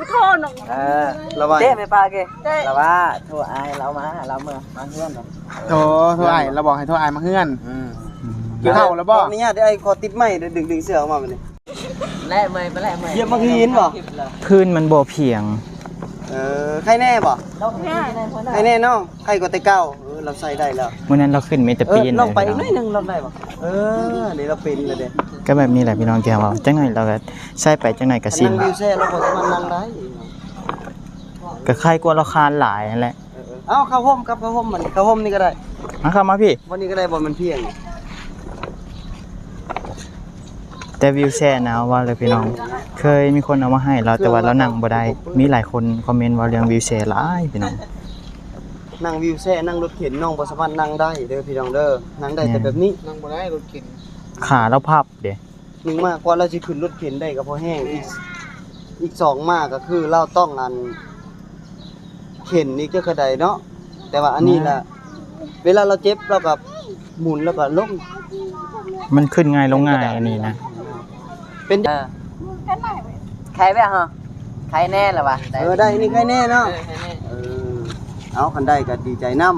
ມາໂທນຳ. ເອີ ລະວ່າ ເດ້ແມ່ປ້າເກ ລະວ່າໂທອ້າຍລາວມາ ລາວເມືອ ມາເຮືອນ. ໂທ ໂທອ້າຍ ລາວບອກໃຫ້ໂທອ້າຍມາເຮືອນ. ອືມ ກິນເຂົ້າແລ້ວບໍ່? ຂໍອະນຸຍາດເດີ້ ອ້າຍຂໍຕິດໄມ້ ດຶງ ດຶງເສື້ອອອກມາບັດນີ້. ແລະເມື່ອຍ ໄປແລະເມື່ອຍ ຢຽບໝາກຫີນບໍ່? ພື້ນມັນບໍ່ພຽງ. ເອີ ໄຄແນ່ບໍ່? ໄຄແນ່ເນາະ ໄຄກວ່າແຕ່ເກົ່າ. ເອີ ລາວໃຊ້ໄດ້ແລ້ວ. ມື້ນັ້ນລາວຂຶ້ນມີແຕ່ປີນ. ເອີ ລອງໄປອີກໜ້ອຍໜຶ່ງ ລອງໄດ້ບໍ່? ເອີ ນີ້ລາວເປັນແລ້ວເດ້. ກໍແບບນີ້ແຫຼະພີ່ນ້ອງ ທີ່ເຮົາເວົ້າ ຈັກໜ້ອຍລາວກໍໃຊ້ໄປ ຈັກໜ້ອຍກໍຊິນ. ນັ່ງວິວແຊລາວກໍສາມາດນັ່ງໄດ້. ກໍໄຄກວ່າລາວຄານຫຼາຍຫັ້ນແຫຼະ. ເອີ ເອີ ເອົາ ເຂົ້າຮົ່ມກັບເຂົ້າຮົ່ມ ມັນເຂົ້າຮົ່ມນີ້ກໍໄດ້. ມາ ເຂົ້າມາພີ່ ບ່ອນນີ້ກໍໄດ້ ບ່ອນມັນພຽງ. ແຕ່ວິວແຊນະ ເວົ້າເລີຍພີ່ນ້ອງ ເຄີຍມີຄົນເອົາມາໃຫ້ລາວ ແຕ່ວ່າລາວນັ່ງບໍ່ໄດ້. ມີຫຼາຍຄົນຄອມເມັນເວົ້າເລື່ອງວິວແຊຫຼາຍພີ່ນ້ອງ. ນັ່ງວິວແຊ ນັ່ງລົດເຂັນ ນ້ອງບໍ່ສາມາດນັ່ງໄດ້ເດີພີ່ນ້ອງເດີ. ນັ່ງໄດ້ແຕ່ແບບນີ້ ນັ່ງບໍ່ໄດ້ລົດເຂັນ ຂາລາວພັບເດ້. ໜຶ່ງມາ ກວ່າລາວຊິຂຶ້ນລົດເຂັນໄດ້ກໍພໍແຮງ. ອີກ ອີກສອງມາກໍຄືລາວຕ້ອງອັນ ເຂັນອີກຈັກກະໄດເນາະ. ແຕ່ວ່າອັນນີ້ລະ ເວລາລາວເຈັບ ລາວກໍໝູນ ລາວກໍລົງ. ມັນຂຶ້ນງ່າຍລົງງ່າຍອັນນີ້ນະ. ເປັນ ເອີ ໄຄແບບເຮົາ ໄຄແນ່ລະວ່າ. ເອີ ໄດ້ ນີ້ໄຄແນ່ເນາະ. ເອີ ເອີ ເອົາ ຄັນໄດ້ກໍດີໃຈນຳ.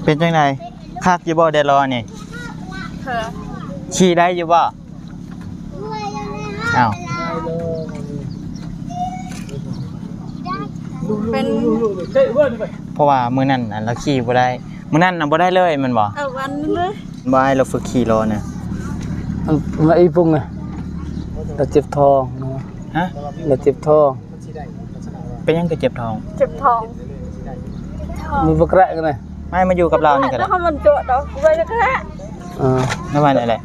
ເປັນຈັ່ງໃດ? ຄັກຢູ່ບໍ່ແດດລໍນີ້? ຂີ່ໄດ້ຢູ່ບໍ່? ອ້າວ ເປັນ ເພາະວ່າມື້ນັ້ນນະລາວຂີ່ບໍ່ໄດ້. ມື້ນັ້ນນະບໍ່ໄດ້ເລີຍແມ່ນບໍ່? ເອີ ວັນໜຶ່ງເລີຍ. ບໍ່ ອ້າຍລາວຝຶກຂີ່ລໍ້ນະ. ອັນ ມາອີປຸງນະ ລາວເຈັບທ້ອງ. ຮະ? ລາວເຈັບທ້ອງ. ເປັນຫຍັງຄືເຈັບທ້ອງ? ເຈັບທ້ອງ ມີບໍ່ແກະກັນນະ. ໄມ່ມາຢູ່ກັບລາວນີ້ກໍໄດ້. ມັນຈົດດອກ ບໍ່ໄດ້ແກະ. ເອີ ລະວ່າແນວໃດ?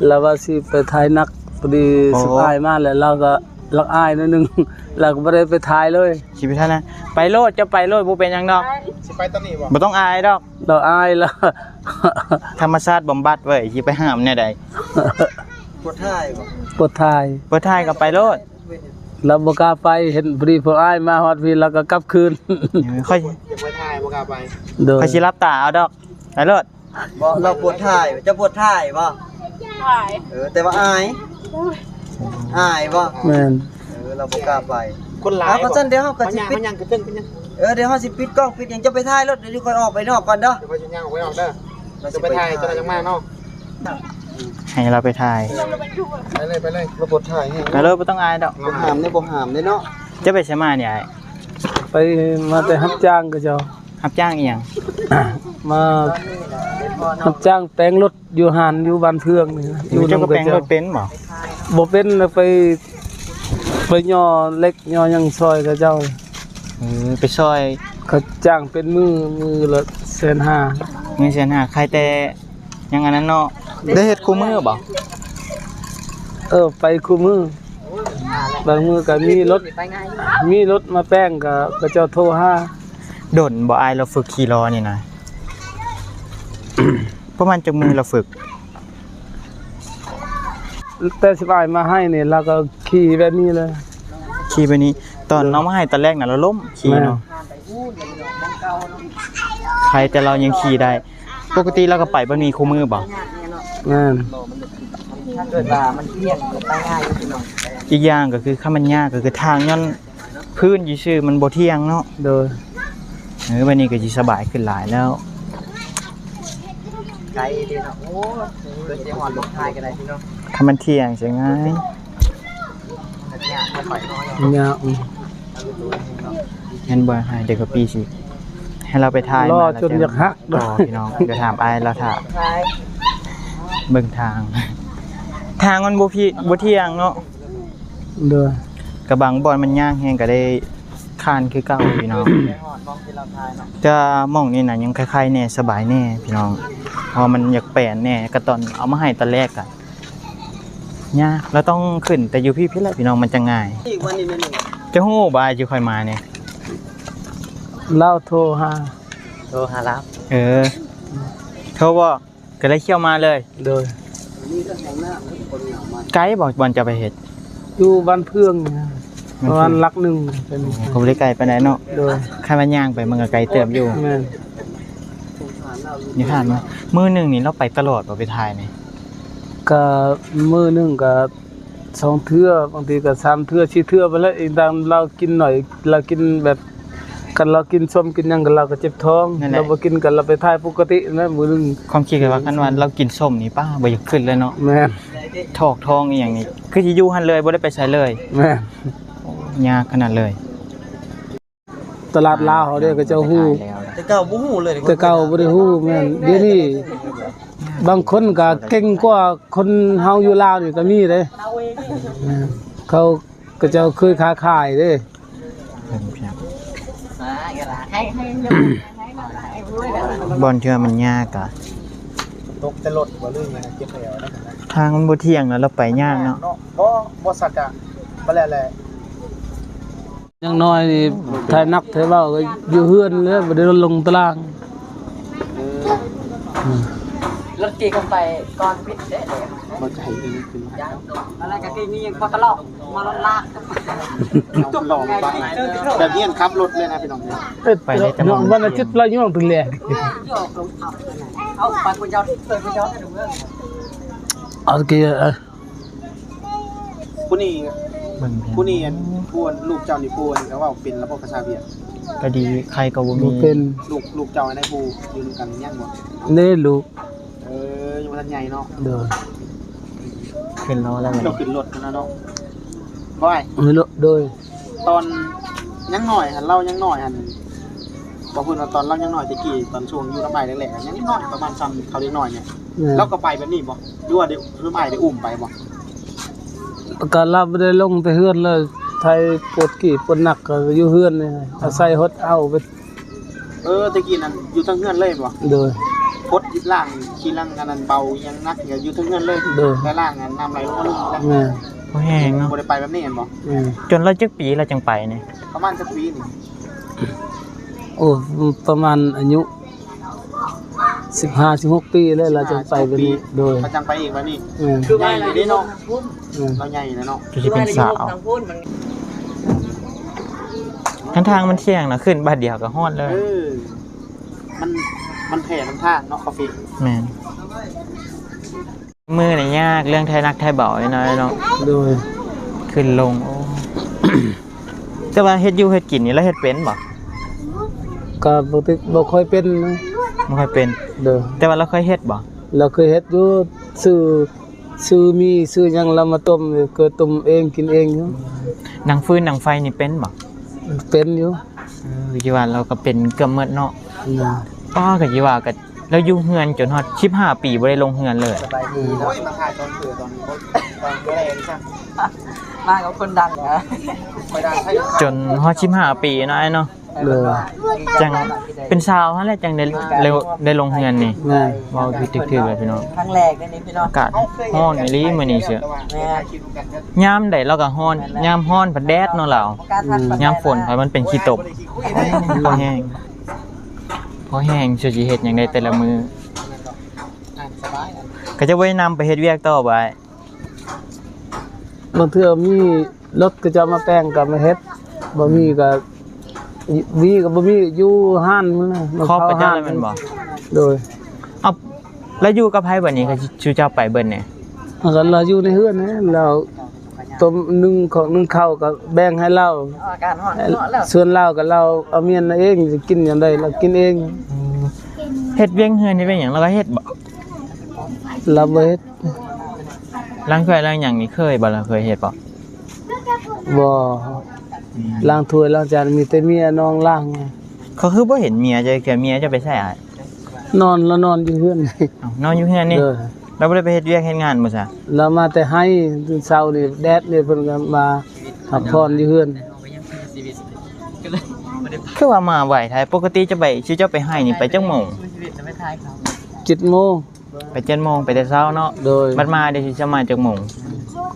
ລາວວ່າຊິໄປຖ່າຍໜັງ ພໍດີ ໂອ້ ສຸດທ້າຍມາແລ້ວ ລາວກໍລັກອາຍໜ້ອຍໜຶ່ງ ລາວກໍບໍ່ໄດ້ໄປຖ່າຍເລີຍ. ຊິໄປຖ່າຍນະ ໄປໂລດ ເຈົ້າໄປໂລດ ບໍ່ເປັນຫຍັງດອກ. ຊິໄປຕອນນີ້ບໍ່? ບໍ່ຕ້ອງອາຍດອກ. ລາວອາຍລະ ທຳມະຊາດບຳບັດເວີຍ ຊິໄປຫ້າມແນວໃດ? ປວດຖ່າຍບໍ່? ປວດຖ່າຍ ປວດຖ່າຍກໍໄປໂລດ. ລາວບໍ່ກ້າໄປ ເຫັນພໍດີພວກອ້າຍມາຮອດພີ້ ລາວກໍກັບຄືນ. ເອີ ຂ້ອຍ ຢາກໄປຖ່າຍ ບໍ່ກ້າໄປ. ໂດຍ ຂ້ອຍຊິຫຼັບຕາເອົາດອກ. ໄປໂລດ. ບໍ່ ລາວປວດຖ່າຍ. ເຈົ້າປວດຖ່າຍບໍ່? ຖ່າຍ. ເອີ ແຕ່ວ່າອາຍ. ອາຍບໍ່? ແມ່ນ. ເອີ ລາວບໍ່ກ້າໄປ. ຄົນຫຼາຍ. ເອົາ ຄັນຊັ້ນດຽວເຮົາກໍຊິປິດ. ເອີ ດຽວເຮົາຊິປິດກ້ອງປິດຫຍັງ ເຈົ້າໄປຖ່າຍໂລດ ດຽວຂ້ອຍອອກໄປນອກກ່ອນເດີ້. ດຽວຂ້ອຍຊິຍ່າງອອກໄປນອກເດີ້. ເຈົ້າໄປຖ່າຍ ເຈົ້າຍັງມາເນາະ. ໃຫ້ລາວໄປຖ່າຍ. ໄປເລີຍ ໄປເລີຍ. ລາວບໍ່ຖ່າຍໃຫ້. ໄປເລີຍ ບໍ່ຕ້ອງອາຍດອກ. ບໍ່ຫ້າມເດ້ ບໍ່ຫ້າມເດ້ເນາະ. ເຈົ້າໄປໃສມານີ້ອ້າຍ? ໄປ ມາແຕ່ຮັບຈ້າງເຂົາເຈົ້າ. ຮັບຈ້າງອີ່ຫຍັງ? ມາຮັບຈ້າງແປງລົດຢູ່ຮ້ານ ຢູ່ບ້ານເພື່ອງນີ້. ເຈົ້າກໍແປງລົດເປັນບໍ່? ບໍ່ເປັນ ໄປ ໄປຍໍເຫຼັກຍໍຫຍັງຊ່ອຍເຂົາເຈົ້າ. ເອີ ໄປຊ່ອຍ. ເຂົາຈ້າງເປັນມື້ ມື້ລະແສນຫ້າ. ມື້ແສນຫ້າ ໃຄແຕ່ ຍັງອັນນັ້ນເນາະ. ໄດ້ເຮັດຄູ່ມື້ບໍ່? ເອີ ໄປຄູ່ມື້. ບາງມື້ກໍມີລົດ ມີລົດມາແປງ ກໍເຂົາເຈົ້າໂທຫາ. ດົນບໍ່ອ້າຍລາວຝຶກຂີ່ລໍ້ນີ້ນະ? ປະມານຈັກມື້ລາວຝຶກ? ແຕ່ຊິອ້າຍມາໃຫ້ນີ້ ລາວກໍຂີ່ແບບນີ້ເລີຍ. ຂີ່ແບບນີ້. ຕອນເອົາມາໃຫ້ຕອນແລກນະ ລາວລົ້ມຂີ່ເນາະ. ແມ່ນ. ໃຄແຕ່ລາວຍັງຂີ່ໄດ້. ປົກກະຕິລາວກໍໄປແບບນີ້ຄູ່ມື້ບໍ່? ແມ່ນ. ຖ້າເກີດວ່າມັນທ່ຽງກໍໄປງ່າຍຢູ່ພີ່ນ້ອງ. ອີກຢ່າງກໍຄື ຄັນມັນຍາກກໍຄືທາງ ຍ້ອນພື້ນຢູ່ຊື່ມັນບໍ່ທ່ຽງເນາະ. ໂດຍ. ເອີ ບັດນີ້ກໍຊິສະບາຍຂຶ້ນຫຼາຍແລ້ວ. ໄກເດ້ເນາະ. ໂອ້ ເກີດຊິຮອດລົງທ້າຍກໍໄດ້ພີ່ນ້ອງ. ຄັນມັນທ່ຽງຊິງ່າຍ. ຍາວ ແມ່ນບໍ່? ໃຫ້ເດັກກະປີຊິ ໃຫ້ລາວໄປຖ່າຍ ລໍ ມາແລ້ວ ຈົນຢາກຫັກ ຕໍ່ພີ່ນ້ອງ. ດຽວຖາມອ້າຍລາວຖ້າ ເບິ່ງທາງ ທາງມັນບໍ່ ບໍ່ທ່ຽງເນາະ. ໂດຍ ກະບາງບ່ອນມັນຍາກແຮງ ກະໄດ້ຄ້ານຄືເກົ່າພີ່ນ້ອງ. ແຕ່ວ່າໝ່ອງນີ້ນະ ຍັງໄຄໆແດ່ ສະບາຍແດ່ພີ່ນ້ອງ ເພາະວ່າມັນຢາກແປນແດ່. ກະຕອນເອົາມາໃຫ້ຕອນແລກກະຍາກ ລາວຕ້ອງຂຶ້ນແຕ່ຢູ່ພີ້ໆແຫຼະພີ່ນ້ອງ ມັນຈະງ່າຍ. ເຈົ້າຮູ້ບໍ່ ຢູ່ຂ້ອຍມານີ້ ລາວໂທຫາ ໂທຫາລາວ. ເອີ ໂທບໍ່? ກະໄດ້ຂຽວມາເລີຍ. ໂດຍ ໄກບໍ່ ບ່ອນຈະໄປເຮັດ? ຢູ່ບ້ານເພື່ອງ ປະມານຫຼັກໜຶ່ງ. ໂອ້ ກະບໍ່ໄດ້ໄກປານໃດເນາະ. ໂດຍ ຄັນວ່າຍ່າງໄປມັນກະໄກເຕີບຢູ່. ແມ່ນ ນີ້ຜ່ານມາມື້ໜຶ່ງນີ້ ລາວໄປຕະຫຼອດບໍ່ ໄປຖ່າຍນີ້? ກະມື້ໜຶ່ງກະ ສອງເທື່ອ ບາງທີກະສາມເທື່ອ ສີ່ເທື່ອໄປແລ້ວ. ອີງຕາມລາວກິນໜ້ອຍ ລາວກິນແບບ ຄັນລາວກິນສົ້ມກິນຫຍັງກະລາວກະເຈັບທ້ອງ. ລາວບໍ່ກິນກະລາວໄປຖ່າຍປົກກະຕິນະ. ມື້ໜຶ່ງ ຄວາມຄິດກະວ່າ ຄັນວ່າລາວກິນສົ້ມນີ້ ປ້າ ບໍ່ຢາກຂຶ້ນເລີຍເນາະ. ແມ່ນ ຖອກທ້ອງອີ່ຫຍັງນີ້ ຄືຊິຢູ່ຫັ້ນເລີຍ ບໍ່ໄດ້ໄປໃສເລີຍ. ແມ່ນ ໂອ້ ຍາກຂະໜາດເລີຍ. ຕະຫຼາດລາວເຮົາເດ້ ເຂົາເຈົ້າຮູ້ ແຕ່ເກົ່າບໍ່ຮູ້ເລີຍ ແຕ່ເກົ່າບໍ່ໄດ້ຮູ້. ແມ່ນ ດຽວນີ້ບາງຄົນກະເກັ່ງກວ່າຄົນເຮົາຢູ່ລາວນີ້ກະມີເດ້. ແມ່ນ ເຂົາ ເຂົາເຈົ້າເຄີຍຄ້າຂາຍເດ້. ບ່ອນທີ່ວ່າມັນຍາກກະ ຕົກແຕ່ລົດບໍ່ ຫຼືຫຍັງ ເກັບແຖວ ທາງມັນບໍ່ທ່ຽງ ລະໄປຍາກເນາະ. ບໍ່ ບໍ່ສັກກະ ບໍ່ແລ້ວແຫຼະ. ຢ່າງໜ້ອຍນີ້ ໄທໜັກໄທເບົາກະຢູ່ເຮືອນແຫຼະ ບໍ່ໄດ້ລົງຕະລ່າງ. ເອີ ລົດກີ້ກັນໄປກ່ອນວິດເດ້ ບໍ່ໃຈດີຂຶ້ນມາ. ອັນນັ້ນກະກີ້ມີຍັງພໍຕະຫຼອກມາລົດລາກ ລອງໄປ ແບບຮຽນຂັບລົດເລີຍນະພີ່ນ້ອງ. ເອີ ໄປໄດ້ແຕ່ວັນອາທິດລະຍ່ອງຕຶງແລ ເອົາໄປຜູ້ດຽວ ເອີ ຜູ້ດຽວ ເອົາກີ້ ຜູ້ນີ້ ເບິ່ງ ຜູ້ນີ້ ອັນ ຜູ້ ອັນ ລູກເຈົ້ານີ້ ຜູ້ ອັນ ກະເວົ້າເປັນລະບໍ ພາສາຫວຽດ? ກະດີ ໄຄກະບໍ່ມີ ບໍ່ເປັນ. ລູກ ລູກເຈົ້າໃນຜູ້ຢູ່ນຳກັນຍັງບໍ່? ເດ້ລູກ. ເອີ ຍັງບໍ່ທັນໃຫຍ່ເນາະ. ໂດຍ ຂຶ້ນລໍແລ້ວ ເຈົ້າຂຶ້ນລົດຫັ້ນນະເນາະ. ບໍ່ອ້າຍ? ໂດຍ ຕອນຍັງນ້ອຍຫັ້ນ ລາວຍັງນ້ອຍຫັ້ນ ບໍ່ເພິ່ນວ່າຕອນລາວຍັງນ້ອຍແຕ່ກີ້ ຕອນຊ່ວງຢູ່ນຳອ້າຍແລກໆ ຍັງນ້ອຍ ປະມານຊ່ຳເຂົາເດັກນ້ອຍນີ້ ແມ່ນ ລາວກະໄປແບບນີ້ບໍ່ ຫຼືວ່າໄດ້ ຄືອ້າຍໄດ້ອຸ້ມໄປບໍ່? ກະລາວບໍ່ໄດ້ລົງແຕ່ເຮືອນເລີຍ ໄທປົດກີ້ປົດໜັກກະຢູ່ເຮືອນນີ້ ອາໄສຫົດເອົາໄປ. ເອີ ແຕ່ກີ້ນັ້ນຢູ່ເທິງເຮືອນເລີຍແມ່ນບໍ່? ໂດຍ ຫົດລ້າງຂີ້ຫຼັງ ອັນນັ້ນເບົາອີ່ຫຍັງໜັກກະຢູ່ເທິງເຮືອນເລີຍ. ໂດຍ ໄປລ້າງອັນນ້ຳໄຫຼລົງມາລຸ່ມ. ແມ່ນ ພໍແຮງເນາະ ບໍ່ໄດ້ໄປແບບນີ້ແມ່ນບໍ່? ແມ່ນ ຈົນລາວຈັກປີລາວຈັ່ງໄປນີ້? ປະມານຈັກປີນີ້? ໂອ້ ປະມານອາຍຸສິບຫ້າ ສິບຫົກປີແລ້ວ ລາວຈັ່ງໄປແບບນີ້. ໂດຍ ລາວຈັ່ງໄປເອງແບບນີ້. ແມ່ນ ໃຫຍ່ເດ້ເນາະ. ແມ່ນ ລາວໃຫຍ່ແລ້ວເນາະ ຄືຊິເປັນສາວ. ຄັນທາງມັນທ່ຽງນະ ຂຶ້ນບາດດຽວກະຮອດເລີຍ. ເອີ ມັນ ມັນແຜ່ນຳທາງເນາະ ຄາເຟ. ແມ່ນ ມືນີ້ຍາກເລື່ອງໄທໜັກໄທເບົາໜ້ອຍເນາະ. ໂດຍ ຂຶ້ນລົງ. ໂອ້ ແຕ່ວ່າເຮັດຢູ່ເຮັດກິນນີ້ລາວເຮັດເປັນບໍ່? ກະບໍ່ຕິ ບໍ່ຄ່ອຍເປັນນະ. ບໍ່ຄ່ອຍເປັນ. ໂດຍ ແຕ່ວ່າລາວເຄີຍເຮັດບໍ່? ລາວເຄີຍເຮັດຢູ່ ຊື້ ຊື້ໝີ່ຊື້ຫຍັງລາວມາຕົ້ມ ກະຕົ້ມເອງກິນເອງຢູ່. ດັງຟືນດັງໄຟນີ້ເປັນບໍ່? ເປັນຢູ່. ເອີ ຢູ່ວ່າລາວກະເປັນເກືອບໝົດເນາະ. ອືມ ປ້າ ກະຊິວ່າກະ ລາວຢູ່ເຮືອນຈົນຮອດສິບຫ້າປີບໍ່ໄດ້ລົງເຮືອນເລີຍ. ສະບາຍດີເນາະ. ໂອ້ຍ ມາຖ່າຍຕອນເຜີ ຕອນ ຕອນບໍ່ໄດ້ອັນນີ້ຊ້ຳ ມາກັບຄົນດັງນະ ຄ່ອຍດັງ ຈົນຮອດສິບຫ້າປີເນາະ ອ້າຍເນາະ. ໂດຍ ຈັ່ງເປັນສາວຫັ້ນແຫຼະ ຈັ່ງໄດ້ ໄດ້ລົງເຮືອນນີ້. ແມ່ນ ເວົ້າຖືກໆແຫຼະພີ່ນ້ອງ. ຄັ້ງແລກເດ້ນີ້ພີ່ນ້ອງ. ອາກາດຮ້ອນອີ່ຫຼີມື້ນີ້ເຊື່ອ. ແມ່ນ ຍາມໃດລາວກະຮ້ອນ ຍາມຮ້ອນພັດແດດເນາະລາວ. ອືມ ຍາມຝົນພັດມັນເປັນຂີ້ຕົມ. ພໍແຮງ ພໍແຮງ ຊິເຮັດຫຍັງໄດ້ແຕ່ລະມື້. ກະຈະບໍ່ໄດ້ນຳໄປເຮັດວຽກຕໍ່ບໍ່ອ້າຍ? ບາງເທື່ອມີລົດເຂົາເຈົ້າມາແປງກະມາເຮັດ ບໍ່ມີກະ ມີກະບໍ່ມີ ຢູ່ຮ້ານພຸ້ນແຫຼະ. ຂໍໄປເຈົ້າແລ້ວແມ່ນບໍ່? ໂດຍ. ເອົາ ແລ້ວຢູ່ກັບໃຜບາດນີ້ ຊຸເຈົ້າໄປເບິດນີ້? ລາວຢູ່ໃນເຮືອນແຫຼະ ລາວຕົ້ມໜຶ້ງຂອງໜຶ້ງເຂົ້າກະແບ່ງໃຫ້ລາວ. ສ່ວນລາວກະລາວເອົາມຽນເອງ ຊິກິນຍາມໃດລາວກິນເອງ. ເຮັດວຽກເຮືອນເຮັດວຽກຫຍັງລາວກະເຮັດບໍ່? ລາວບໍ່ເຮັດ. ລ້າງຖ້ວຍລ້າງຫຍັງນີ້ເຄີຍບໍ່? ລາວເຄີຍເຮັດບໍ່? ບໍ່ ອືມ ລ້າງຖ້ວຍລ້າງຈານ ມີແຕ່ເມຍນ້ອງລ້າງ. ເຂົາຄືບໍ່ເຫັນເມຍເຈົ້າເທື່ອ? ເມຍເຈົ້າໄປໃສອ້າຍ? ນອນ ລາວນອນຢູ່ເຮືອນ. ເອົ້າ ນອນຢູ່ເຮືອນນີ້? ໂດຍ. ລາວບໍ່ໄດ້ໄປເຮັດວຽກເຮັດງານບໍ່ຊະ? ລາວມາແຕ່ໄຮ່ ເຊົ້ານີ້ແດດນີ້ ເພິ່ນກໍມາພັກຜ່ອນຢູ່ເຮືອນ. ຄືວ່າມາໄວແທ້? ປົກກະຕິຈະໄປ ຊິເຈົ້າໄປໄຮ່ນີ້ໄປຈັກໂມງ? ເຈັດໂມງ. ໄປເຈັດໂມງ ໄປແຕ່ເຊົ້າເນາະ. ໂດຍ. ບັດມາເດ ຊິມາຈັກໂມງ?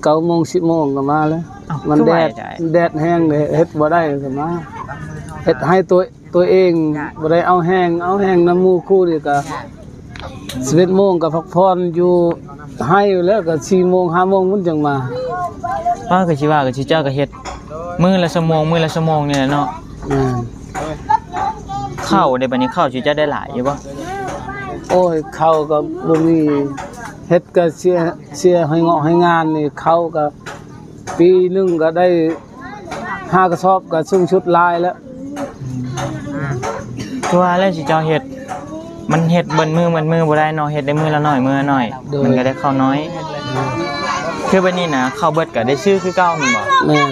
ເກົ້າໂມງ ສິບໂມງກໍມາແລ້ວ. ອ້າວ ມັນແດດ ຄືໄວແທ້? ແດດແຮງເດ ເຮັດບໍ່ໄດ້ກໍມາ ເຮັດໃຫ້ຕົວ ຕົວເອງ ບໍ່ໄດ້ເອົາແຮງ ເອົາແຮງນຳໝູ່ຄູ່ນີ້ກໍ ສິບເອັດໂມງກໍພັກຜ່ອນຢູ່ໄຮ່ ແລ້ວກໍສີ່ໂມງ ຫ້າໂມງພຸ້ນຈັ່ງມາ. ປ້າ ກໍຊິວ່າ ກໍຊິເຈົ້າກໍເຮັດມື້ລະຊົ່ວໂມງ ມື້ລະຊົ່ວໂມງນີ້ແຫຼະເນາະ. ແມ່ນ. ເຂົ້າເດ ບັດນີ້ເຂົ້າຊິເຈົ້າໄດ້ຫຼາຍຢູ່ບໍ່? ໂອ້ຍ ເຂົ້າກໍບໍ່ມີ ເຮັດກໍເສຍ ເສຍໃຫ້ເງາະໃຫ້ງານນີ້ ເຂົ້າກໍປີໜຶ່ງກໍໄດ້ຫ້າກະສອບ ກໍສູງສຸດຫຼາຍແລ້ວ. ຄືວ່າແຫຼະ ຊິເຈົ້າເຮັດ ມັນເຮັດເບິດມື້ເບິດມື້ບໍ່ໄດ້ເນາະ ເຮັດໄດ້ມື້ລະໜ້ອຍ ມື້ລະໜ້ອຍ. ໂດຍ. ມັນກໍໄດ້ເຂົ້າໜ້ອຍ. ໂດຍ. ຄືບັດນີ້ນະ ເຂົ້າເບິດກໍໄດ້ຊື້ຄືເກົ່າແມ່ນບໍ່? ແມ່ນ.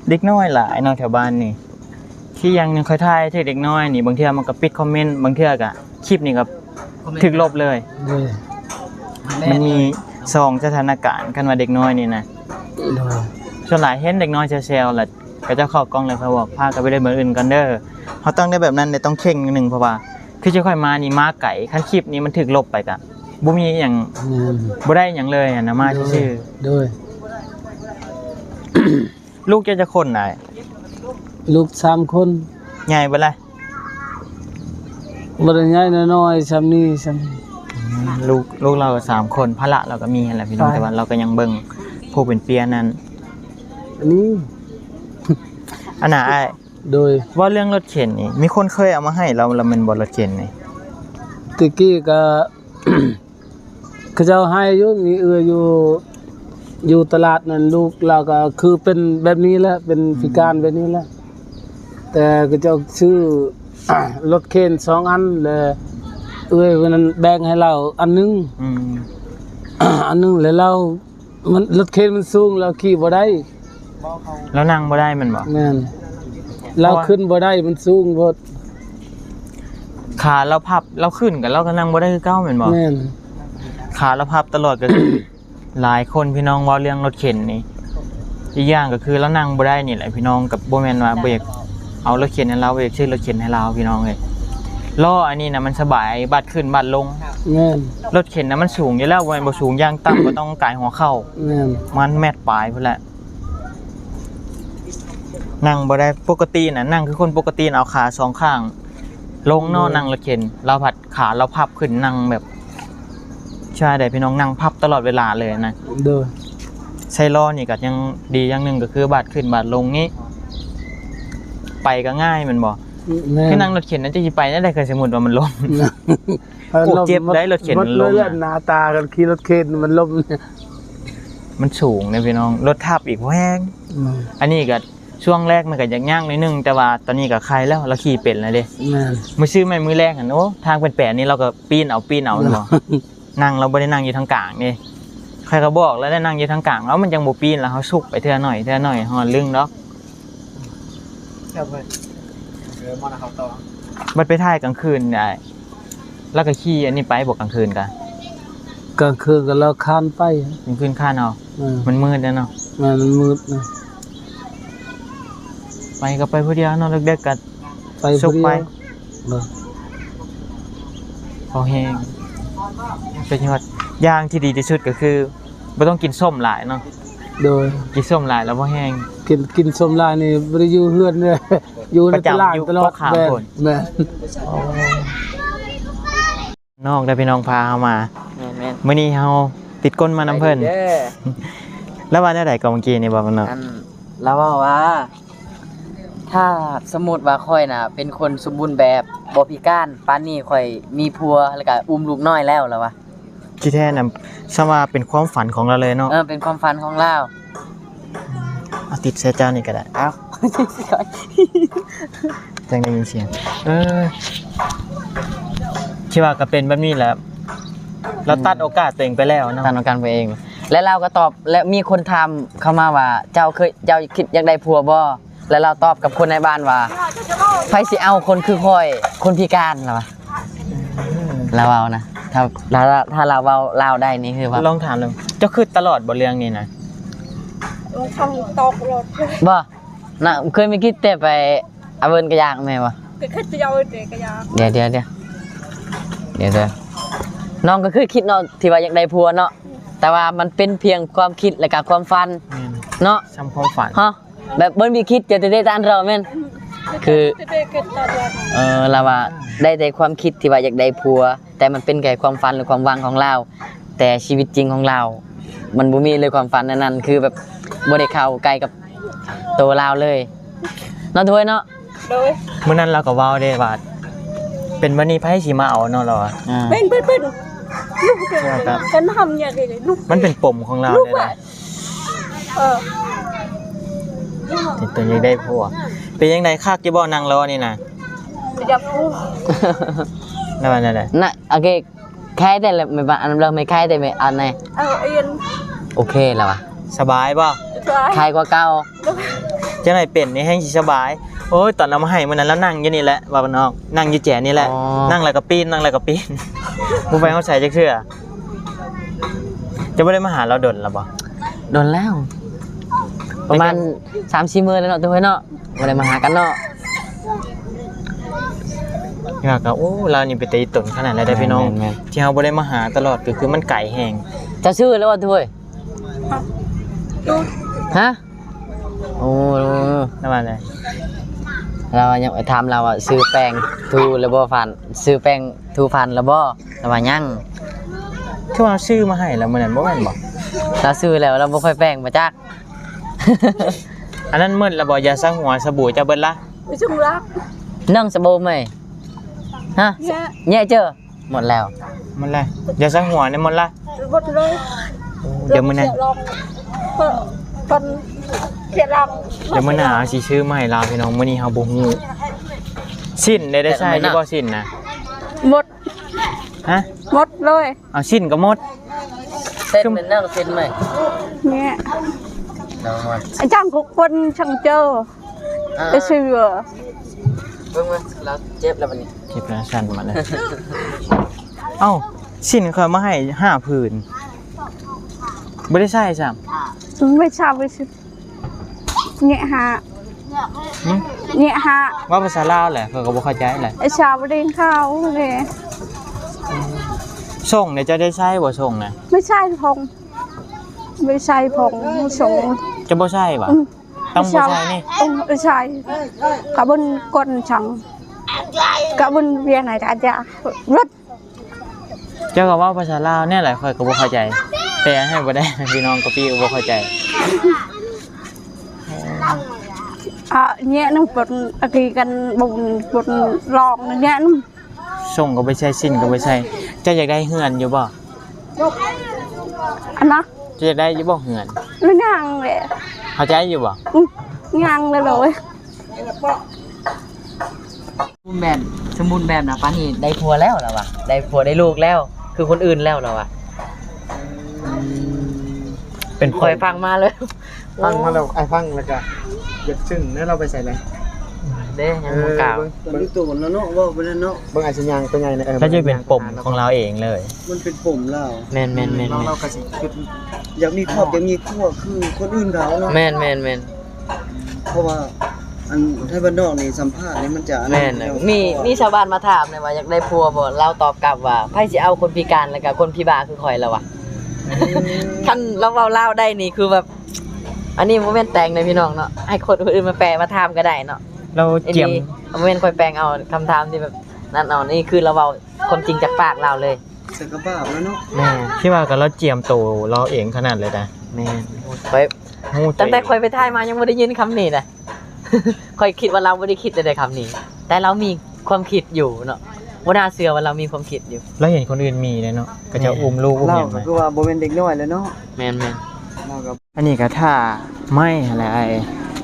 ເດັກນ້ອຍຫຼາຍເນາະແຖວບ້ານນີ້. ທີ່ຢ່າງໜຶ່ງ ຂ້ອຍຖ່າຍຖືກເດັກນ້ອຍນີ້ ບາງເທື່ອມັນກໍປິດຄອມເມັນ ບາງເທື່ອກໍຄລິບນີ້ກໍຖືກລົບເລີຍ. ໂດຍ. ມັນມີສອງສະຖານະການ ຄັນວ່າເດັກນ້ອຍນີ້ນະ. ໂດຍ. ສ່ວນຫຼາຍເຫັນເດັກນ້ອຍແຊວໆ ແລ້ວ ເຂົາເຈົ້າເຂົ້າກ້ອງແລ້ວ ເຂົາບອກພາກັນໄປເລີຍ ມື້ອື່ນກ່ອນເດີ. ເຮົາຕ້ອງໄດ້ແບບນັ້ນເດ້ ຕ້ອງເຄັ່ງໜຶ່ງ ເພາະວ່າຄືເຈົ້າຂ້ອຍມານີ້ມາໄກ ຄັນຄລິບນີ້ມັນຖືກລົບໄປກະບໍ່ມີຫຍັງ. ແມ່ນ. ບໍ່ໄດ້ຫຍັງເລີຍຫັ້ນນະ ມາຊື່ໆ. ໂດຍ. ລູກເຈົ້າຈັກຄົນອ້າຍ? ລູກສາມຄົນ. ໃຫຍ່ເບິດລະ? ບໍ່ໄດ້ໃຫຍ່ ນ້ອຍໆ ຊ່ຳນີ້ຊ່ຳນີ້. ອືມ ລູກ ລູກລາວກໍສາມຄົນ ພາລະລາວກໍມີຫັ້ນແຫຼະພີ່ນ້ອງ. ແຕ່ວ່າລາວກໍຍັງເບິ່ງຜູ້ເປັນເປຍນັ້ນ. ອັນນີ້ ອັນນ່າອ້າຍ. ໂດຍ. ເວົ້າເລື່ອງລົດເຂັນນີ້ ມີຄົນເຄີຍເອົາມາໃຫ້ລາວແລ້ວແມ່ນບໍ່ ລົດເຂັນນີ້? ແຕ່ກີ້ກໍ ເຂົາເຈົ້າໃຫ້ຢູ່ ມີເອື້ອຍຢູ່ ຢູ່ຕະຫຼາດນັ້ນ ລູກລາວກໍຄືເປັນແບບນີ້ແຫຼະ ເປັນ ອືມ ພິການແບບນີ້ແຫຼະ. ແຕ່ເຂົາເຈົ້າຊື້ລົດເຂັນສອງອັນ ແລະເອື້ອຍຜູ້ນັ້ນແບ່ງໃຫ້ລາວອັນໜຶ່ງ. ອືມ. ອັນໜຶ່ງ ແລະລາວ ມັນ ລົດເຂັນມັນສູງ ລາວຂີ່ບໍ່ໄດ້. ລາວນັ່ງບໍ່ໄດ້ແມ່ນບໍ່? ແມ່ນ. ລາວຂຶ້ນບໍ່ໄດ້ ມັນສູງໂພດ. ຂາລາວພັບ ລາວຂຶ້ນກໍ ລາວກໍນັ່ງບໍ່ໄດ້ຄືເກົ່າແມ່ນບໍ່? ແມ່ນ. ຂາລາວພັບຕະຫຼອດ ກໍຄື ຫຼາຍຄົນພີ່ນ້ອງເວົ້າເລື່ອງລົດເຂັນນີ້. ອີກຢ່າງກໍຄືລາວນັ່ງບໍ່ໄດ້ນີ້ແຫຼະພີ່ນ້ອງ. ກໍບໍ່ແມ່ນວ່າບໍ່ຢາກເອົາລົດເຂັນໃຫ້ລາວ ບໍ່ຢາກຊື້ລົດເຂັນໃຫ້ລາວພີ່ນ້ອງເອີຍ. ລໍ້ອັນນີ້ນະມັນສະບາຍ ບາດຂຶ້ນບາດລົງ. ແມ່ນ. ລົດເຂັນນະມັນສູງຢູ່ແລ້ວ ບໍ່ແມ່ນບໍ່ສູງ ຢ່າງຕ່ຳກໍຕ້ອງກາຍຫົວເຂົ່າ. ແມ່ນ. ມັນແມັດປາຍພຸ້ນແຫຼະ. ນັ່ງບໍ່ໄດ້ ປົກກະຕິນະ ນັ່ງຄືຄົນປົກກະຕິນະ ເອົາຂາສອງຂ້າງລົງເນາະ. ໂດຍ. ນັ່ງລົດເຂັນ ລາວພັດ ຂາລາວພັບຂຶ້ນ ນັ່ງແບບ ໃຊ່ໄດ໋ພີ່ນ້ອງ ນັ່ງພັບຕະຫຼອດເວລາເລີຍນະ. ໂດຍ. ໃສ່ລໍ້ນີ້ກໍຍັງດີຢ່າງໜຶ່ງ ກໍຄືບາດຂຶ້ນບາດລົງນີ້ ໄປກໍງ່າຍແມ່ນບໍ່? ແມ່ນ. ຄືນັ່ງລົດເຂັນນັ້ນ ຈະຊິໄປແນວໃດ ຄັນສົມມຸດວ່າມັນລົ້ມ? ໂອ້ ເຈັບໄດ໋ ລົດເຂັນມັນລົ້ມນະ. ໜ້າຕາກັນຂີ່ລົດເຂັນມັນລົ້ມ ມັນສູງເດ້ພີ່ນ້ອງ ລົດທັບອີກ ບໍ່ແຮງ. ອືມ. ອັນນີ້ກໍຊ່ວງແລກມັນກໍຍາກໆໜ້ອຍໜຶ່ງ ແຕ່ວ່າຕອນນີ້ກໍໄຄແລ້ວ ລາວຂີ່ເປັນແລ້ວເດ້. ແມ່ນ. ມື້ຊື້ໃໝ່ມື້ແລກຫັ້ນ ໂອ້ ທາງແປນໆນີ້ ລາວກໍປີ້ນເອົາ ປີ້ນເອົາແມ່ນບໍ່? ນັ່ງ ລາວບໍ່ໄດ້ນັ່ງຢູ່ທາງກາງເດ້. ຂ້ອຍກໍບອກແລ້ວ ໄດ້ນັ່ງຢູ່ທາງກາງ ເອົາ ມັນຈັ່ງບໍ່ປີ້ນ ລະເຮົາຊຸກໄປເທື່ອໜ້ອຍ ເທື່ອໜ້ອຍ ຮອດລຶ້ງດອກ. ບັດໄປຖ່າຍກາງຄືນໄດ້ ລາວກໍຂີ່ອັນນີ້ໄປບໍ່ ກາງຄືນກະ? ກາງຄືນກໍລາວຄ້ານໄປ. ກາງຄືນຄ້ານເອົາ. ເອີ. ມັນມືດແລ້ວເນາະ. ແມ່ນ ມັນມືດນະ. ໄປກໍໄປຜູ້ດຽວເນາະ ເດິກໆກໍ ໄປຜູ້ດຽວ ໄປ. ໂດຍ. ພໍແຮງ ສຸດຍອດ. ຢ່າງທີ່ດີທີ່ສຸດກໍຄືບໍ່ຕ້ອງກິນສົ້ມຫຼາຍເນາະ. ໂດຍ. ກິນສົ້ມຫຼາຍແລ້ວບໍ່ແຮງ. ກິນ ກິນສົ້ມຫຼາຍນີ້ບໍ່ໄດ້ຢູ່ເຮືອນເດ້ ຢູ່ໃນຕະຫຼາດຕະຫຼອດ. ແມ່ນ. ນອກໄດ້ພີ່ນ້ອງພາເຮົາມາ. ແມ່ນໆ. ມື້ນີ້ເຮົາຕິດກົ້ນມານຳເພິ່ນ. ໄປເດີ. ລາວວ່າແນວໃດກໍເມື່ອກີ້ນີ້ ບອກກັນເນາະ? ອັນ ລາວເວົ້າວ່າ ຖ້າສົມມຸດວ່າຂ້ອຍນະເປັນຄົນສົມບູນແບບ ບໍ່ພິການ ປານນີ້ຂ້ອຍມີຜົວ ແລ້ວກະອຸ້ມລູກນ້ອຍແລ້ວ ລາວວ່າ. ທີ່ແທ້ນະ ສ່ຳວ່າເປັນຄວາມຝັນຂອງລາວເລີຍເນາະ. ເອີ ເປັນຄວາມຝັນຂອງລາວ. ເອົາ ຕິດໃສ່ເຈົ້ານີ້ກໍໄດ້. ເອົາ ຈັ່ງໄດ້ຍິນສຽງ. ເອີ ທີ່ວ່າກໍເປັນແບບນີ້ແຫຼະ ລາວຕັດໂອກາດຕົວເອງໄປແລ້ວເນາະ. ຕັດໂອກາດຕົວເອງ. ແລະລາວກໍຕອບ ແລະມີຄົນຖາມເຂົ້າມາວ່າ ເຈົ້າເຄີຍ ເຈົ້າຄິດຢາກໄດ້ຜົວບໍ່? ແລະລາວຕອບກັບຄົນໃນບ້ານວ່າ ໃຜຊິເອົາຄົນຄືຂ້ອຍ ຄົນພິການ ລາວວ່າ ລາວເວົ້ານະ. ຖ້າ ຖ້າ ຖ້າລາວເວົ້າລາວໄດ້ນີ້ຄືວ່າ ລອງຖາມເບິ່ງ ເຈົ້າຄິດຕະຫຼອດບໍ່ເລື່ອງນີ້ນະ? ຕ້ອງຕອບຕະຫຼອດ ບໍ່ ນະ ເຄີຍມີຄິດແຕ່ໄປ ອາເວີນກະຢາກແມ່ນບໍ່? ກໍຄືຈະເອົາແຕ່ກະຢາກ ດຽວໆໆ ດຽວໆ ນ້ອງກໍຄືຄິດເນາະ ທີ່ວ່າຢາກໄດ້ຜົວເນາະ ແຕ່ວ່າມັນເປັນພຽງຄວາມຄິດ ແລະກະຄວາມຝັນ ແມ່ນ ເນາະ ສ່ຳຄວາມຝັນ ຮະ ແບບບໍ່ມີຄິດຈະໄດ້ຕານເຮົາແມ່ນ ຄື ເອີ ລາວວ່າໄດ້ແຕ່ຄວາມຄິດທີ່ວ່າຢາກໄດ້ຜົວ ແຕ່ມັນເປັນແຄ່ຄວາມຝັນ ຫຼືຄວາມຫວັງຂອງລາວ ແຕ່ຊີວິດຈິງຂອງລາວ ມັນບໍ່ມີເລີຍຄວາມຝັນອັນນັ້ນ ຄືແບບບໍ່ໄດ້ເຂົ້າໃກ້ກັບໂຕລາວເລີຍ ເນາະ ໂດຍເນາະ. ໂດຍ ມື້ນັ້ນລາວກໍເວົ້າເດ້ວ່າ ເປັນແບບນີ້ໃຜຊິມາເອົາເນາະ ລາວວ່າ ອືມ ເປັນ ເປັນ ເປັນ ເປັນ ເປັນຫຍັງນີ້ລູກ ມັນເປັນປົມຂອງລາວເດ້ ເອີ ເປັນຕົວນີ້ໄດ້ຜົວ ເປັນຈັ່ງໃດ ຄັກຢູ່ບໍ່ ນັ່ງລໍນີ້ນະ? ຢາກຮູ້ ນັ້ນແຫຼະ ນະ ໂອເຄ ຄາຍແຕ່ລະ ແມ່ນວ່າອັນເລີ່ມໃຫ້ຄາຍແຕ່ແມ່ອັນໃນ ເອີ ເອັນ ໂອເຄລະວະ ສະບາຍບໍ່? ສະບາຍ ຄາຍກວ່າເກົ່າ ຈັ່ງໃດເປັນນີ້ແຮ່ງຊິສະບາຍ. ໂອ້ຍ ຕອນເອົາມາໃຫ້ມື້ນັ້ນລາວນັ່ງຢູ່ນີ້ແຫຼະ ວ່ານອກ ນັ່ງຢູ່ແຈນີ້ແຫຼະ ອໍ ນັ່ງແລ້ວກໍປີ້ນ ນັ່ງແລ້ວກໍປີ້ນ ບໍ່ໄປຮອດໃສຈັກເທື່ອ. ເຈົ້າບໍ່ໄດ້ມາຫາລາວດົນລະບໍ່? ດົນແລ້ວ ປະມານສາມສີ່ມື້ແລ້ວເນາະ ໂຕເອີຍເນາະ ບໍ່ໄດ້ມາຫາກັນເນາະ. ຍາກກະ ໂອ້ ລາວນີ້ເປັນຕາອີ່ຕົນຂະໜາດໃດເດ້ພີ່ນ້ອງ ແມ່ນໆໆ ທີ່ເຮົາບໍ່ໄດ້ມາຫາຕະຫຼອດ ກໍຄືມັນໄກແຮງ. ເຈົ້າຊື່ແລ້ວບໍ່ ໂຕເອີຍ? ຮະ? ໂອ້ ລາວວ່າແນວໃດ? ລາວຍັງ ຖາມລາວວ່າຊື້ແປ້ງຖູແລ້ວບໍ່ຟັນ ຊື້ແປ້ງຖູຟັນແລ້ວບໍ່? ລາວວ່າຍັງ. ຄືວ່າຊື້ມາໃຫ້ລາວມື້ນັ້ນບໍ່ແມ່ນບໍ່? ລາວຊື້ແລ້ວ ລາວບໍ່ຄ່ອຍແປງ ບໍ່ຈັກ. ອັນນັ້ນໝົດລະບໍ່? ຢາສະຫົວ ສະບູເຈົ້າເບິດລະ? ໄປສົ່ງລະ ນ້ອງສະໂບໃໝ່ ຮະ? ແຍະ ແຍະເຈີ ໝົດແລ້ວ ໝົດແລ້ວ. ຢາສະຫົວນີ້ໝົດລະ? ໝົດເລີຍ. ໂອ້ ດຽວມື້ໜ້າ ເພິ່ນ ເພິ່ນເສຍລອງ ດຽວມື້ໜ້າເຮົາຊິຊື້ມາໃຫ້ລາວພີ່ນ້ອງ. ມື້ນີ້ເຮົາບໍ່ຮູ້. ສິ້ນໄດ້ ໄດ້ໃຊ້ຢູ່ບໍ່? ສິ້ນນະ ໝົດ. ຮະ? ໝົດເລີຍ. ເອົາ ສິ້ນກໍໝົດ. ເສັ້ນແມ່ນນະ ເສັ້ນໃໝ່ ນີ້ ອາຈານ ຂອງຄົນຊ່າງເຈີ ອ່າ ໄປຊື້ ເບິ່ງ ເບິ່ງ ລາວເຈັບແລ້ວບັດນີ້ ເຈັບແລ້ວ ສັ່ນມາແລ້ວ. ເອົ້າ ສິ້ນຂ້ອຍມາໃຫ້ຫ້າຜືນ ບໍ່ໄດ້ໃຊ້ຊ້ຳ. ໄປຊາວ ໄປຊາວ ແຍະຫາ ຫຶ? ແຍະຫາ ເວົ້າພາສາລາວແຫຼະ ຂ້ອຍກໍບໍ່ເຂົ້າໃຈແຫຼະ. ໄອ້ຊາວບໍ່ໄດ້ເຂົ້າເດ້. ສົ່ງນີ້ເຈົ້າໄດ້ໃຊ້ບໍ່? ສົ່ງນະ ໄປໃຊ້ຜົງ ໄປໃຊ້ຜົງ ສົ່ງ ເຈົ້າບໍ່ໃຊ້ບໍ່? ອືມ ຕ້ອງບໍ່ໃຊ້ນີ້. ເອີ ໄປໃຊ້ ກະເບິ່ງກ່ອນ ຊ່າງ ກະເບິ່ງວຽນໃຫ້ອາຈານ ເບິດ. ເຈົ້າກໍເວົ້າພາສາລາວແນ່ແຫຼະ ຂ້ອຍກໍບໍ່ເຂົ້າໃຈ ແປໃຫ້ບໍ່ໄດ້ ພີ່ນ້ອງກະປີກໍບໍ່ເຂົ້າໃຈ. ອາ ແຍະນຳເພິ່ນ ອາກີກັນບຸນ ບຸນລອງແຍະນຳ. ສົ່ງກໍໄປໃຊ້ ສິ້ນກໍໄປໃຊ້. ເຈົ້າຢາກໄດ້ເຮືອນຢູ່ບໍ່? ອັນນະ ເຈົ້າຢາກໄດ້ຢູ່ບໍ່ເຮືອນ? ຍັງແຫຼະ ເຂົ້າໃຈຢູ່ບໍ່? ອື ຍັງເລີຍ. ສົມບູນແບບ ສົມບູນແບບນະ ປານນີ້ໄດ້ຜົວແລ້ວລະວ່າ ໄດ້ຜົວໄດ້ລູກແລ້ວ ຄືຄົນອື່ນແລ້ວລະວ່າ. ເປັນ ຂ້ອຍຟັງມາເລີຍ ຟັງມາແລ້ວ ອ້າຍຟັງແລ້ວກະຢາກຊຶ້ງເດີ. ລາວໄປໃສແລ້ວເດ້? ຍັງບໍ່ກ່າວ ເບິ່ງ ເບິ່ງ ໂຕນແລ້ວເນາະ ເວົ້າໄປແລ້ວເນາະ. ເບິ່ງອາດຊິຍ່າງໄປໃຫຍ່ນະ. ເອີ ລາວຈະເປັນປົມຂອງລາວເອງເລີຍ. ມັນເປັນປົມລາວ. ແມ່ນໆໆໆ ລາວກໍຊິຄິດ ຢາກມີຄອບ ຢາກມີຄົວຄືຄົນອື່ນເຂົາເນາະ. ແມ່ນໆໆ ເພາະວ່າອັນໄທບ້ານນອກນີ້ສຳພາດນີ້ມັນຈະ ແມ່ນ ມີ ມີຊາວບ້ານມາຖາມເລີຍວ່າຢາກໄດ້ຜົວບໍ່? ລາວຕອບກັບວ່າ ໃຜຊິເອົາຄົນພິການ ແລ້ວກະຄົນຜີບ້າຄືຂ້ອຍລະວ່າ. ຄັນລາວເວົ້າລາວໄດ້ນີ້ຄືແບບ ອັນນີ້ບໍ່ແມ່ນແຕ່ງເດີພີ່ນ້ອງເນາະ ໃຫ້ຄົນອື່ນມາແປມາຖາມກໍໄດ້ເນາະ. ລາວຈຽມ ບໍ່ແມ່ນຂ້ອຍແປງເອົາຄຳຖາມທີ່ແບບນັ້ນເອົາ ນີ້ຄືລາວເວົ້າຄວາມຈິງຈາກປາກລາວເລີຍ. ໃສ່ກະບາບແລ້ວເນາະ. ແມ່ນ ຄິດວ່າກໍລາວຈຽມໂຕລາວເອງຂະໜາດເລີຍນະ. ແມ່ນ ຂ້ອຍ ຮູ້ ຕັ້ງແຕ່ຂ້ອຍໄປຖ່າຍມາຍັງບໍ່ໄດ້ຍິນຄຳນີ້ນະ. ຂ້ອຍຄິດວ່າລາວບໍ່ໄດ້ຄິດເລີຍເດ້ຄຳນີ້ ແຕ່ລາວມີຄວາມຄິດຢູ່ເນາະ. ບໍ່ໜ້າເຊື່ອວ່າລາວມີຄວາມຄິດຢູ່. ລາວເຫັນຄົນອື່ນມີເດ້ເນາະ ເຂົາເຈົ້າ ແມ່ນ ອຸ້ມລູກອຸ້ມຫຍັງ ລາວກໍຄືວ່າບໍ່ແມ່ນເດັກນ້ອຍແລ້ວເນາະ. ແມ່ນໆ ລາວກໍ ອັນນີ້ກໍຖ້າໄມ້ຫັ້ນແຫຼະ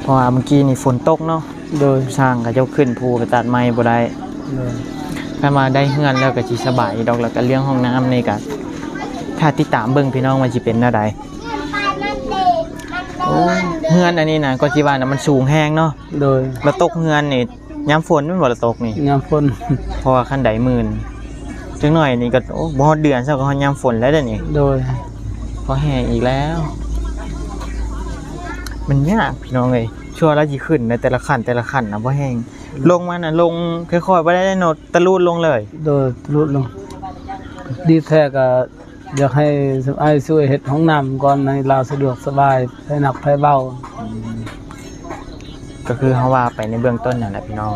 ເພາະວ່າມື້ກີ້ນີ້ຝົນຕົກເນາະ. ໂດຍ ຊ່າງເຂົາເຈົ້າຂຶ້ນພູໄປຕັດໄມ້ບໍ່ໄດ້. ໂດຍ ຄັນວ່າໄດ້ເຮືອນແລ້ວກໍຊິສະບາຍຢູ່ດອກ ແລ້ວກໍເລື່ອງຫ້ອງນ້ຳນີ້ກໍຖ້າຕິດຕາມເບິ່ງພີ່ນ້ອງວ່າຊິເປັນແນວໃດ. ໂອ້ ເຮືອນອັນນີ້ນະ ກໍຊິວ່ານະ ມັນສູງແຮງເນາະ. ໂດຍ. ລະຕົກເຮືອນນີ້ຍາມຝົນແມ່ນບໍ່ລະຕົກນີ້? ຍາມຝົນ. ເພາະວ່າຄັນໄດໝື່ນ ຈັກໜ້ອຍນີ້ກໍ ໂອ້ ບໍ່ຮອດເດືອນຊ້ຳ ກໍຮອດຍາມຝົນແລ້ວເດ້ນີ້. ໂດຍ. ພໍແຫ້ງອີກແລ້ວ. ມັນຍາກພີ່ນ້ອງເອີຍ ຊົ່ວລາວຊິຂຶ້ນໃນແຕ່ລະຂັ້ນ ແຕ່ລະຂັ້ນນະ ບໍ່ແຫ້ງ. ລົງມານະ ລົງຄ່ອຍໆ ບໍ່ໄດ້ເນາະ ຕະລູດລົງເລີຍ. ໂດຍ ຕະລູດລົງ. ດີແທ້ກໍຢາກໃຫ້ອ້າຍຊ່ວຍເຮັດຫ້ອງນ້ຳກ່ອນ ໃຫ້ລາວສະດວກສະບາຍ ໃຜໜັກໃຜເບົາ. ອືມ ກໍຄືເຮົາວ່າໄປໃນເບື້ອງຕົ້ນນັ້ນແຫຼະພີ່ນ້ອງ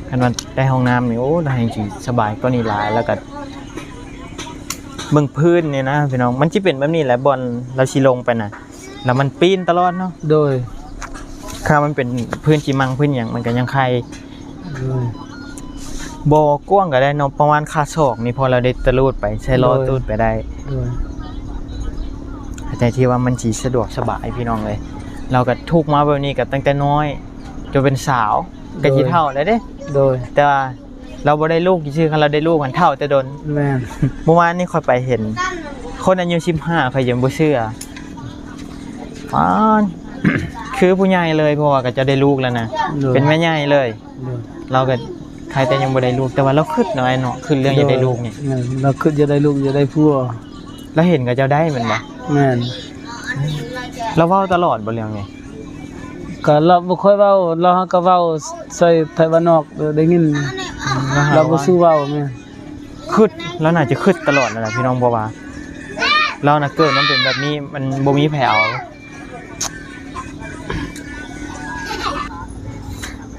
ຄັນວ່າໄດ້ຫ້ອງນ້ຳນີ້ ໂອ້ ລາວແຮ່ງຊິສະບາຍກວ່ານີ້ຫຼາຍ ແລ້ວກໍເບິ່ງພື້ນນີ້ນະພີ່ນ້ອງ ມັນຊິເປັນແບບນີ້ແຫຼະ ບ່ອນລາວຊິລົງໄປນະ ແລ້ວມັນປີ້ນຕະຫຼອດເນາະ. ໂດຍ. ຖ້າມັນເປັນພື້ນຊີມັງພື້ນຫຍັງ ມັນກໍຍັງໄຄ. ໂດຍ. ບໍ່ກວ້າງກໍໄດ້ເນາະ ປະມານຄາສອກນີ້ ພໍລາວໄດ້ຕະລູດໄປ ໃສ່ລໍ້ ໂດຍ ຕູດໄປໄດ້. ໂດຍ. ແຕ່ທີ່ວ່າມັນຊິສະດວກສະບາຍພີ່ນ້ອງເອີຍ ລາວກໍທຸກມາແບບນີ້ກໍຕັ້ງແຕ່ນ້ອຍ ຈົນເປັນສາວ ໂດຍ ກໍຊິເຖົ້າແລ້ວເດ້. ໂດຍ. ແຕ່ວ່າ ລາວບໍ່ໄດ້ລູກຊື່ໆ ຄັນລາວໄດ້ລູກຫັ້ນເຖົ້າແຕ່ດົນ. ແມ່ນ. ເມື່ອວານນີ້ຂ້ອຍໄປເຫັນຄົນອາຍຸສິບຫ້າ ຂ້ອຍຍັງບໍ່ເຊື່ອ ປານ ຄືຜູ້ໃຫຍ່ເລີຍ ເພາະວ່າເຂົາເຈົ້າໄດ້ລູກແລ້ວນະ. ໂດຍ. ເປັນແມ່ໃຫຍ່ເລີຍ. ໂດຍ. ລາວກໍໄຄແຕ່ຍັງບໍ່ໄດ້ລູກ ແຕ່ວ່າລາວຄຶດເນາະ ອ້າຍເນາະ ຄຶດເລື່ອງຢາກໄດ້ລູກນີ້. ໂດຍ. ແມ່ນ ລາວຄຶດຢາກໄດ້ລູກ ຢາກໄດ້ຜົວ. ລາວເຫັນເຂົາເຈົ້າໄດ້ແມ່ນບໍ່? ແມ່ນ. ລາວເວົ້າຕະຫຼອດບໍ່ເລື່ອງນີ້? ກໍລາວບໍ່ຄ່ອຍເວົ້າ ລາວຫາກະເວົ້າໃສ່ໄທບ້ານນອກໄດ້ຍິນ. ອືມ ລາວບໍ່ສູ້ເວົ້າ. ແມ່ນ ຄຶດ ລາວໜ້າຈະຄຶດຕະຫຼອດນັ້ນແຫຼະພີ່ນ້ອງ ເພາະວ່າລາວນະເກີດມາເປັນແບບນີ້ ມັນບໍ່ມີໃຜເອົາ.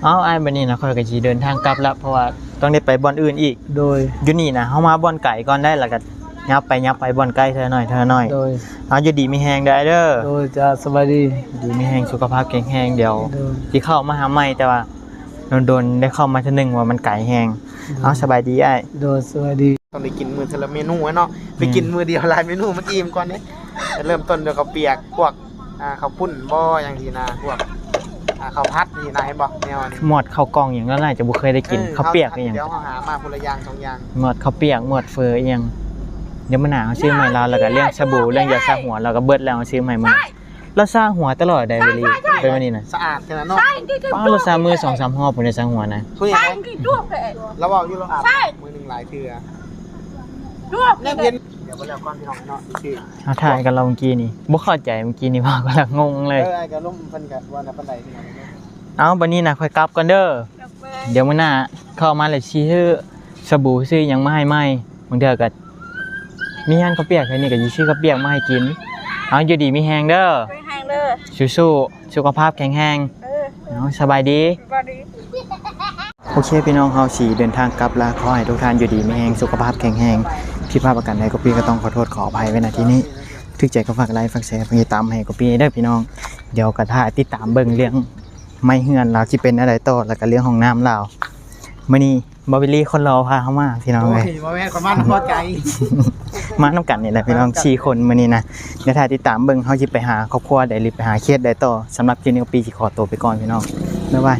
ເອົາ ອ້າຍ ບັດນີ້ນະ ຂ້ອຍກໍຊິເດີນທາງກັບລະ ເພາະວ່າຕ້ອງໄດ້ໄປບ່ອນອື່ນອີກ. ໂດຍ. ຢູ່ນີ້ນະ ເຮົາມາບ່ອນໄກກ່ອນໄດ້ ແລ້ວກໍຫຍັບໄປຫຍັບໄປບ່ອນໃກ້ເທື່ອໜ້ອຍເທື່ອໜ້ອຍ. ໂດຍ. ເອົາ ຢູ່ດີມີແຮງເດີ ອ້າຍເດີ. ໂດຍ ຈ້າ ສະບາຍດີ. ຢູ່ດີມີແຮງ ສຸຂະພາບແຂງແຮງ ດຽວ ໂດຍ ຊິເຂົ້າມາຫາໃໝ່ ແຕ່ວ່າດົນໆ ໄດ້ເຂົ້າມາເທື່ອໜຶ່ງ ວ່າມັນໄກແຮງ. ໂດຍ. ເອົາ ສະບາຍດີອ້າຍ. ໂດຍ ສະບາຍດີ. ຕ້ອງໄດ້ກິນມື້ເທື່ອລະເມນູເນາະ ໄປກິນ ອືມ ມື້ດຽວຫຼາຍເມນູ ມັນອີ່ມກ່ອນເດ້. ເລີ່ມຕົ້ນດ້ວຍເຂົ້າປຽກ ພວກ ອ່າ ເຂົ້າປຸ້ນບໍ່ ຫຍັງຊີ້ນະ ພວກ ອ່າ ເຂົ້າຜັດຊີ້ນະ ເຫັນບໍ່ ແນວນີ້. ໝອດເຂົ້າກ່ອງຫຍັງ ລາວໜ້າຈະບໍ່ເຄີຍໄດ້ກິນ. ເອີ ເຂົ້າປຽກອີ່ຫຍັງ ດຽວເຮົາຫາມາຜູ້ລະຢ່າງສອງຢ່າງ. ໝອດເຂົ້າປຽກ ໝອດເຝີອີ່ຫຍັງ. ດຽວມື້ໜ້າເຮົາຊື້ໃໝ່ລາວ ແລ້ວກໍເລື່ອງສະບູ ເລື່ອງຢາຊາຫົວ ລາວກໍເບິດແລ້ວ ເຮົາຊື້ໃໝ່ມື້. ລາວຊາຫົວຕະຫຼອດໃດ໋ ເວລີ ເປັນແບບນີ້ນະ. ສະອາດຂະໜາດເນາະ. ປ້າ ລາວຊາມື້ສອງສາມຮອບພຸ້ນ ຊາຫົວນະ. ລາວເວົ້າຢູ່ ລາວອາບ ມື້ໜຶ່ງຫຼາຍເທື່ອ. ດຽວບໍ່ແລ້ວກ່ອນ ພີ່ນ້ອງເນາະ. ໂອເຄ ເຮົາຖ່າຍກັບລາວມື້ກີ້ນີ້ ບໍ່ເຂົ້າໃຈ ມື້ກີ້ນີ້ເວົ້າກັບລາວງົງເລີຍ. ເອີ ອ້າຍກໍລົມເພິ່ນກໍວ່າແນວປານໃດ ພີ່ນ້ອງ. ເອົາ ບັດນີ້ນະ ຂ້ອຍກັບກ່ອນເດີ. ໂອເຄ. ດຽວມື້ໜ້າເຂົ້າມາແລ້ວຊິຊື້ສະບູ ຊື້ຫຍັງມາໃຫ້ໃໝ່. ບາງເທື່ອກໍມີຮ້ານເຂົ້າປຽກແຖວນີ້ ກໍຊິຊື້ເຂົ້າປຽກມາໃຫ້ກິນ. ເອົາ ຢູ່ດີມີແຮງເດີ. ມີແຮງເດີ. ສູ້ໆ ສຸຂະພາບແຂງແຮງ. ເອີ ເອົາ ສະບາຍດີ. ສະບາຍດີ. ໂອເຄ ພີ່ນ້ອງ ເຮົາຊິເດີນທາງກັບລະ ຂໍໃຫ້ທຸກທ່ານຢູ່ດີມີແຮງ ສຸຂະພາບແຂງແຮງ. ຜິດພາດປະການໃດ ກໍປີ້ກໍຕ້ອງຂໍໂທດຂໍອະໄພໄວ້ ນະ ທີ່ນີ້. ຖືກໃຈກໍຝາກໄລ ຝາກແຊ ຝາກຕິດຕາມໃຫ້ກໍປີ້ເດີ ພີ່ນ້ອງ. ດຽວກໍຖ້າຕິດຕາມເບິ່ງເລື່ອງໄມ້ເຮືອນລາວຊິເປັນແນວໃດຕໍ່ ແລ້ວກໍເລື່ອງຫ້ອງນ້ຳລາວ. ມື້ນີ້ ບ່າວວິລລີຄົນຫຼໍ່ພາເຮົາມາ ພີ່ນ້ອງເອີຍ. ໂອ້ຍ ບໍ່ແມ່ນ ຂ້ອຍມານຳພໍໃຈ ມານຳກັນນີ້ແຫຼະ ພີ່ນ້ອງ ມານຳກັນ ສີ່ຄົນມື້ນີ້ນະ. ດຽວຖ້າຕິດຕາມເບິ່ງ ເຮົາຊິໄປຫາຄອບຄົວໃດ ຫຼື ໄປຫາເຂດໃດຕໍ່. ສຳລັບຄລິບນີ້ ກໍປີ້ຊິຂໍໂຕໄປກ່ອນ ພີ່ນ້ອງ ບາຍບາຍ.